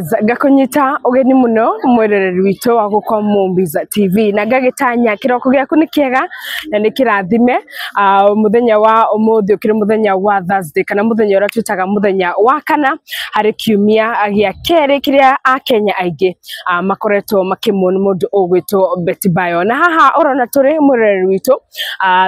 Ngakũnyita ũgeni mũno mwĩroreri witũ wa gũkũ Mombis TV na ngagĩtanya kĩroko gĩaku nĩ kĩega na nĩ kĩrathime. Mũthenya wa ũmũthĩ ũkĩrĩ mũthenya wa Thursday kana mũthenya ũrĩa twĩtaga mũthenya wa kana harĩ kiumia gĩa kerĩ kĩrĩa akenya aingĩ makoretwo makĩmuona mũndũ ũgwĩtwo Betty Bayo. Na haha ũrona tũrĩ mwĩroreri witũ,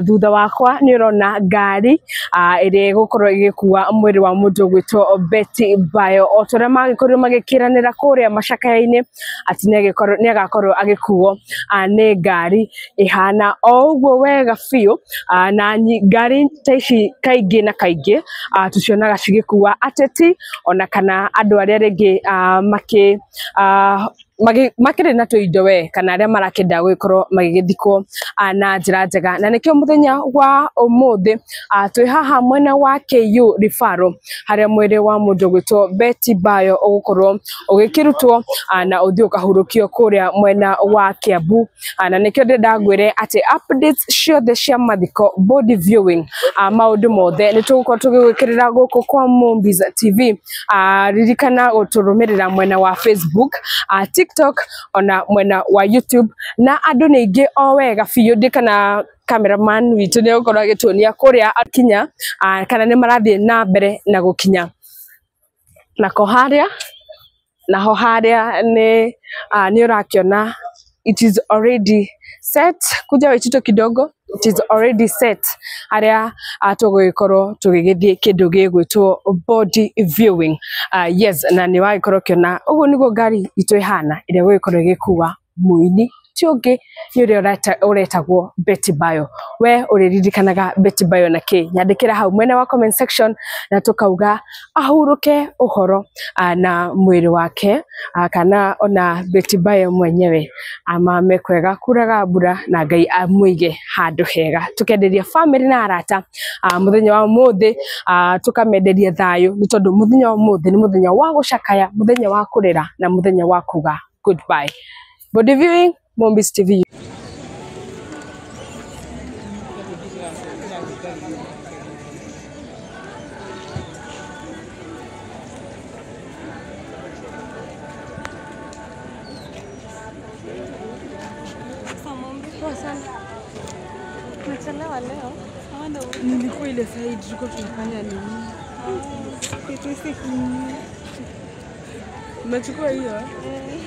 thutha wakwa nĩ ũrona ngari ĩrĩa ĩgũkorwo ĩgĩkua mwĩrĩ wa mũndũ ũgwĩtwo Betty Bayo o ta ũrĩa magĩkorirwo magĩkĩranĩra kũrĩa macakaya-inĩ atĩ nĩ agakorwo agĩkuo nĩ ngari ĩhana o ũguo wega biũ. Na ngari ta ici kaingĩ na kaingĩ tũcionaga cigĩkua ateti ona kana andũ arĩa rĩngĩ makĩ makĩrĩ na tũindo we kana arĩa marakĩenda gũgĩkorwo magĩgĩthikwo na njĩra njega. Na nĩkĩo mũthenya wa ũmũthĩ twĩ haha mwena wa KU Referral harĩa mwĩrĩ wa mũndũ ũgwĩtwo Betty Bayo ũgũkorwo ũgĩkĩrutwo na ũthiĩ ũkahurũkio kũrĩa mwena wa Kiambu. Na nĩkĩo ndĩrenda ngwĩre atĩ updates ciothe cia mathiko, body viewing, maũndũ mothe nĩ tũgũkorwo tũgĩgwĩkĩrĩra gũkũ kwa Mombis TV. Ririkana gũtũrũmĩrĩra mwena wa Facebook, TikTok ona mwena wa YouTube. Na andũ nĩ aingĩ o wega biũ, ndĩ kana cameraman witũ nĩ egũkorwo agĩtuonia kũrĩa akinya kana nĩ marathiĩ na mbere na gũkinya. Nako harĩa naho harĩa nĩ nĩ ũrakĩona it is already set. Kuja Waitito kidogo, it is already set harĩa tũgũgĩkorwo tũgĩgĩthiĩ kĩndũ gĩgwĩtwo body viewing. Yes, na nĩ wagĩkorwo ũkĩona ũguo nĩguo ngari itũ ĩhana ĩrĩa ĩgũgĩkorwo ĩgĩkua mũini ti ũngĩ nĩ ũrĩa ũretagwo Betty Bayo. We ũrĩririkanaga Betty Bayo na kĩ? Nyandĩkĩra hau mwena wa comment section na tũkauga ahurũke ũhoro na mwĩrĩ wake kana ona Betty Bayo mwenyewe amame kwega kuraga mbura na Ngai amũige handũ hega. Tũkenderia family na arata mũthenya wa ũmũthĩ, tũkamenderia thayũ nĩ tondũ mũthenya wa ũmũthĩ nĩ mũthenya wa gũcakaya, mũthenya wa kũrĩra na mũthenya wa kuga goodbye. Body viewing, Mombis TV. Poa sana. Umechelewa leo. Hawana. Nilikuwa ile side tulikuwa tunafanya nini? PTC. Umechukua hiyo? Eh.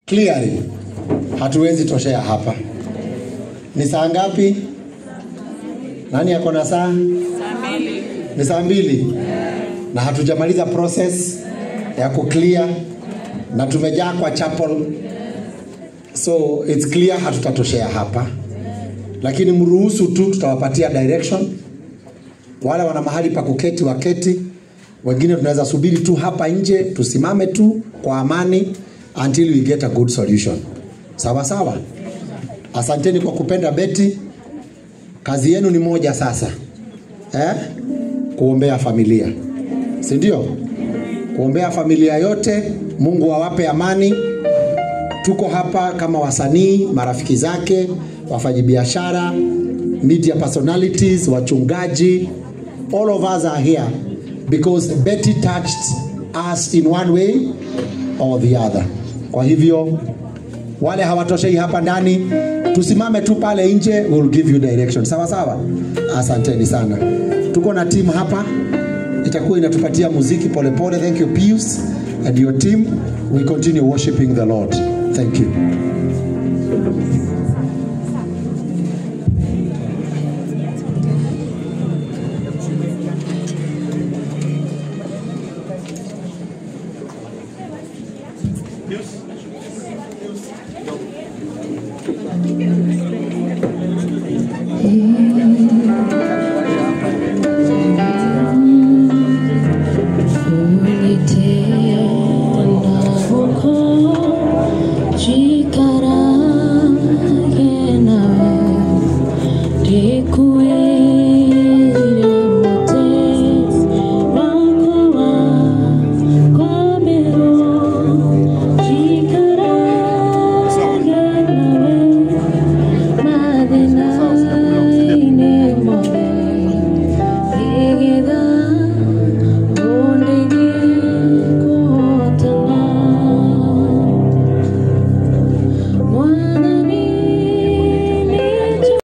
Clearly, hatuwezi toshea hapa. Ni saa ngapi? Nani ako na saa? Ni saa 2. Na hatujamaliza process ya kuclear na tumejaa kwa chapel. So it's clear hatutatoshea hapa. Lakini mruhusu tu, tutawapatia direction. Wale wana mahali pa kuketi waketi. Wengine tunaweza subiri tu hapa nje, tusimame tu kwa amani until we get a good solution. Sawa sawa. Asanteni kwa kupenda Betty. Kazi yenu ni moja sasa. Kuombea familia. Si ndio? Kuombea familia yote, Mungu awape amani. Tuko hapa kama wasanii, marafiki zake, wafanyabiashara, media personalities, wachungaji. All of us are here because Betty touched us in one way or the other. Kwa hivyo wale hawatoshei hapa ndani, tusimame tu pale nje, we'll give you direction. Sawa sawa. Asanteni sana. Tuko na team hapa, itakuwa inatupatia muziki pole pole. Thank you Pius and your team. We continue worshiping the Lord. Thank you. Chikara